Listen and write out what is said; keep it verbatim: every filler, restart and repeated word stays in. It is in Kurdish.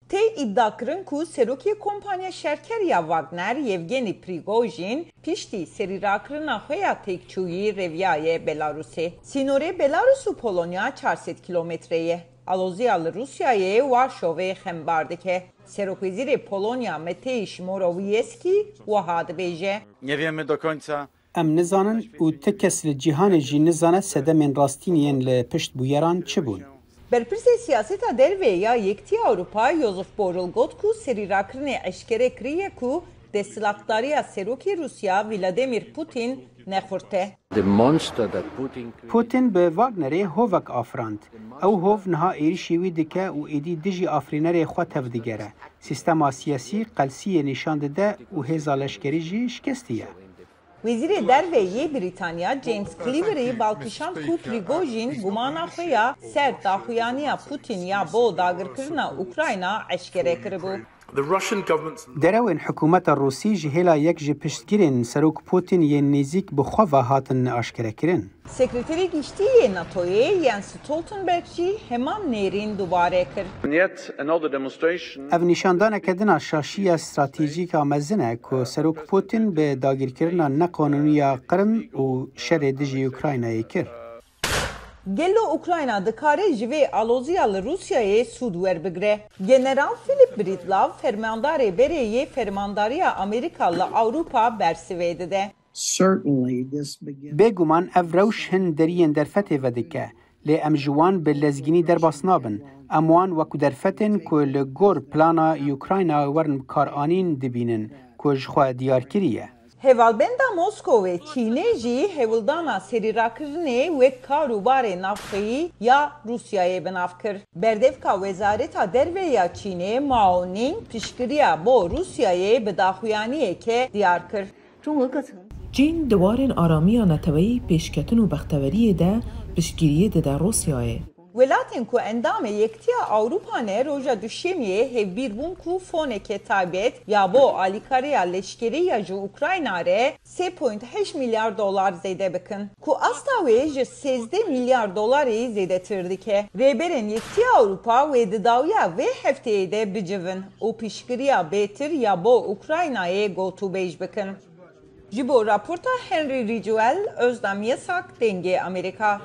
Tê îdiakirin ku serokê kompanya şerker ya Wagner, Yevgeny Prigojin, piştî serîrakirina xwe ya têkçûyî reviyaye Belarusê. Sînorê Belarus û Polonya çar sed kîlometre ye. Aloziya li Rûsyayê Warşovê xembar dike. Serokwezîrê Polonya Mateusz Morawiecki wiha dibêje. Nie wiemy do końca. Em nizanin û ti kes li cîhanê jî nizane sedemên rastîn yên li pişt bûyeran çi bûn. Berpirsê siyaseta derve ya Yekîtiya Ewropa Josep Borrell got ku serîrakirinê eşkere kiriye ku desthilatdariya serokê Rûsya Vladimir Putin ne xurt e. The monster that Putin created. Putin bi Wagnerê hovek afirand. Ew hov niha êrişî wî dike û êdî dijî afirînerê xwe tevdigere. Sîstema siyasî qelsiyê nîşan dide û hêza leşkerî jî şikestî ye. Wezîrê Derve yê Brîtanya James Cleverly bal kişand ku Prigojin gumana xwe ya ser daxuyaniya Putin ya bo dagirkirina Ukrayna eşkere kiribû. The Russian government's Derewên hikûmeta Rûsî ji hêla yek ji piştgirên Serok Putin yên nêzîk bi xwe ve hatin aşkerekirin. Sekreterê Giştî yê NATOyê Jens Stoltenberg jî heman nêrîn dubare kir. And yet another demonstration. Ev nîşandaneke din a şaşiya stratejîk a mezin e ku Serok Putin bi dagirkirina neqanûnî ya Qrim û şerê dijî Ukraynayê kir. Gelo Ukrayna dikare ji vê aloziya li Rûsyayê sûd werbigire? General Philip Breedlove, fermandarê berê yê Fermandariya Amerîka li Ewropa bersivê dide. Certainly, this begins. Bêguman ev rewş hin deriyên derfetê vedike, lê em ji wan bi lezgînî derbas nabin. Em wan wekî derfetên ku li gor plana Ukrayna werin bikaranîn dibînin, ku ji xwe diyar kiriye. Hevalbenda Moskowê Çînê jî hewldana serîrakirinê wek kar û barê navxweyî ya Rûsyayê bi nav kir. Berdevka Wezareta Derve ya Çînê Mao Ning piştgiriya bo Rûsyayê bi daxuyaniyeke diyar kir. Çîn di warên aramiya neteweyî, pêşketin û bexteweriyê de piştgiriyê dide Rûsyayê. Welatên ku endamê Yekîtiya Ewropa ne, roja Duşemiyê hevbîr bûn ku foneke taybet ya bo alîkariya leşkerî ya ji Ukrayna re sê point heşt milyar dolar zêde bikin, ku asta wê ji sêzdeh milyar dolarî zêdetir dike. Rêberên Yekîtiya Ewropa wê di dawiya vê hefteyê de bicivin û piştgiriya bêtir ya bo Ukraynayê gotûbêj bikin. Ji bo raporta Henry Ridgwell, Özdem Yasak, Dengê Amerîka.